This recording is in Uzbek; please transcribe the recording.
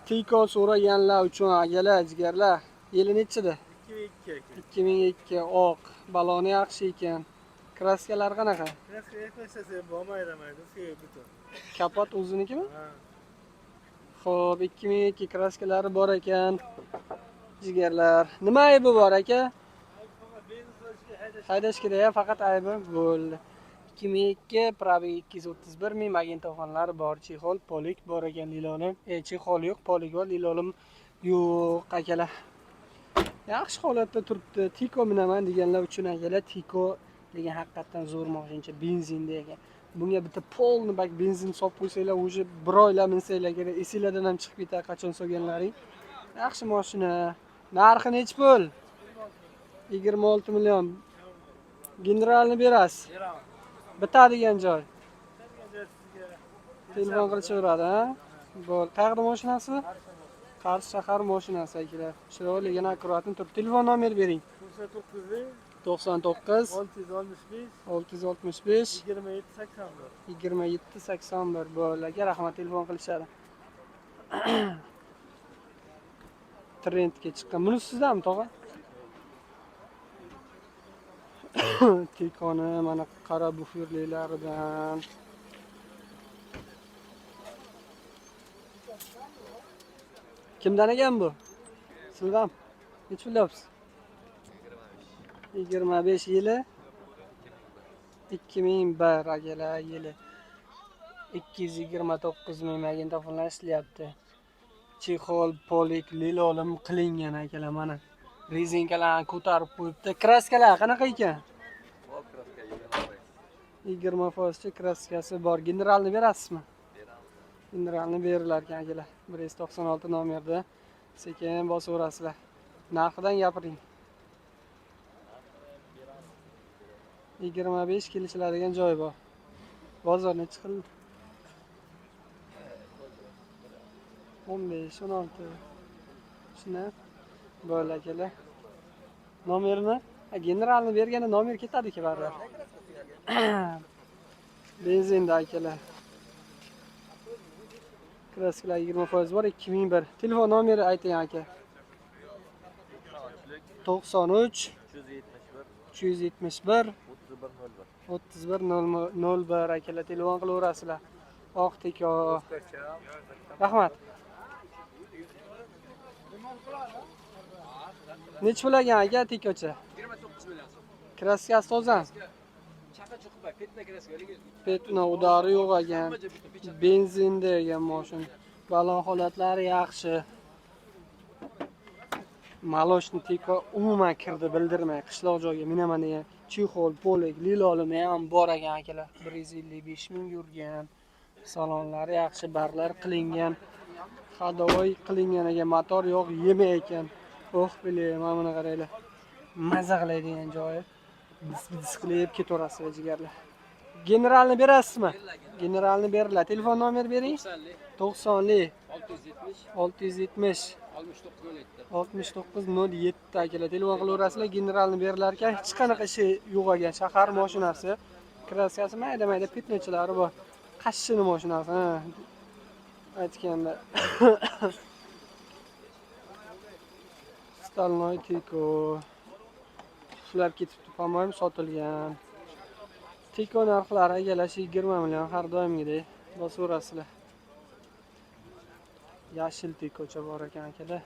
Tiko so'raganlar uchun akalar, jigarlar. Yili nechida? 2002 aka. 2002 oq. Baloni yaxshi ekan. Kraskalari qanaqa? Kraska hech bo'lmaydi, suvi butun. Kapot o'zinikimi? Ha. Xo'p, 2002 kraskalari bor ekan. Jigarlar. Nima aybi bor aka? Haydash kerak, faqat aybi bo'ldi. 2002 probegi 231 ming, magnitofonlar bor, chexol, polik bor ekan, lilolim. Chexol yo'q, polik bor, lilolim yo'q akalar. Yaxshi holatda turibdi. Tiko minaman deganlar uchun akalar, Tiko degan haqiqatdan zo'r mashincha, benzinda ekan. Bunga bitta polni bak benzin solib qo'ysanglar, уже bir oylar minsanglar kerak, esinglardan ham chiqib ketadi qachon solganlaring. Yaxshi mashina. Narxi nechi pul? 26 million. Generalni berasiz. Beraman. Bitadigan joy. Sizga Telefon qilishaveradi, ha? Bo'l. Qayerda mashinasi? Qarshi shahar mashinasi akalar. Chiroyligini akkuratni turib. Telefon nomer bering. 99 99 665 665 27 81. 27 81. Bo'ldi aka, rahmat, telefon qilishadi. Trendga chiqqan. Buni sizdami, tog'a? Tikoni mana qora bufirlilaridan. Kimdan ekan bu? Sizdan. Necha pul deyapsiz? 25 yili 2001 akalar yili. 229 ming magnitofonlar ishlayapti. Chexol, polik, lilolim qilingan akalar mana. Rezinkalarni ko'tarib qo'yibdi. Kraskalar qanaqa ekan? 20% kraskasi bor. Generalni berasizmi? Generalni berilar ekan akalar. 196 nomerda sekin bosaverasizlar. Narxidan gapiring. 25 kelishiladigan joyi bor. Bozor nechi xil? 15, 16. Shuni bo'ldi akalar. Nomerini? Ha, generalni berganda nomer ketadi-ki baribir. Benzinda akalar. Kraskalar 20% bor, 2001. Telefon nomeri ayting aka. 93 371 371 31 01. 31 01 akalar telefon qilaverasizlar. Oq teko. Rahmat. Nechi pul ekan aka tekocha? 29 million so'm. Kraskasi tozami? Chaqa chuqur petna kraska haligi. Petna udari yo'q ekan. Hamma joy bitta pechat. Benzinda ekan mashina. Balon holatlari yaxshi. Maloshni teko umuman kirdi bildirmay qishloq joyga minaman degan chexol, polik, lilolimi ham bor ekan akalar. 155 ming yurgan. Salonlari yaxshi, barlar qilingan. Ходовой qilingan ekan, motor yo'q, yema ekan. Oh, bile, mana buni qaranglar. Maza qiladigan joyi. Bis bis qilib ketaverasizlar jigarlar. Generalni berasizmi? Generalni beriladi. Telefon nomer bering. 90 90 670 670 69 07. 69 07 akalar telefon qilaverasizlar, generalni berilar ekan. Hech qanaqa ishi yo'q ekan. Shahar mashinasi. Kraskasi mayda mayda pitnochalari bor. Qashshini mashinasi, ha. Aytganda. Stalnoy Tiko. Shular ketibdi, по-моему, sotilgan. Tiko narxlari akalar 20 million har doimgidek bosaverasizlar. Yashil tikocha bor ekan akalar.